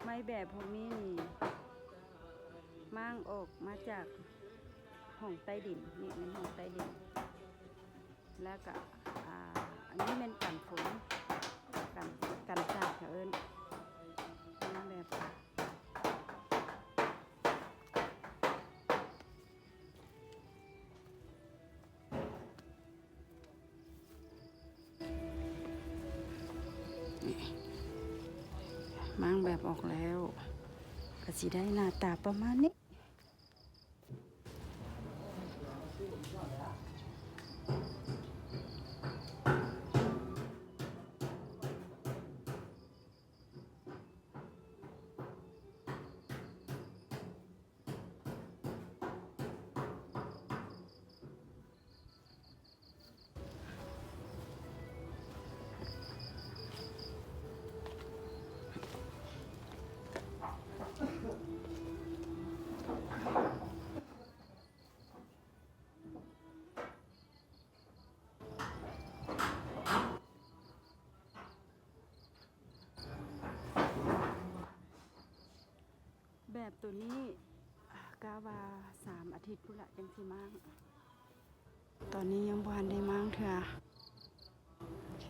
ໄມ້ແບບພວກນີ້ນີ້ ມ້າງອອກມາຈາກຫ້ອງໃຕ້ດິນ. ນີ້ແມ່ນຫ້ອງໃຕ້ດິນ. ແລ້ວກະ ອ່າ ອັນນີ້ແມ່ນກັນຝົນ ກັນ ກັນສາດ ເຂົາເອີ້ນ ແບບ ນີ້ ມ້າງແບບອອກແລ້ວ ກະຊິໄດ້ໜ້າຕາປະມານນີ້. ແບບໂຕນີ້ ກະວ່າສາມອາທິດພຸ້ນລະ ຈັ່ງຊິມ້າງ. ຕອນນີ້ຍັງບໍ່ທັນໄດ້ມ້າງເທື່ອ. ໂອເຄ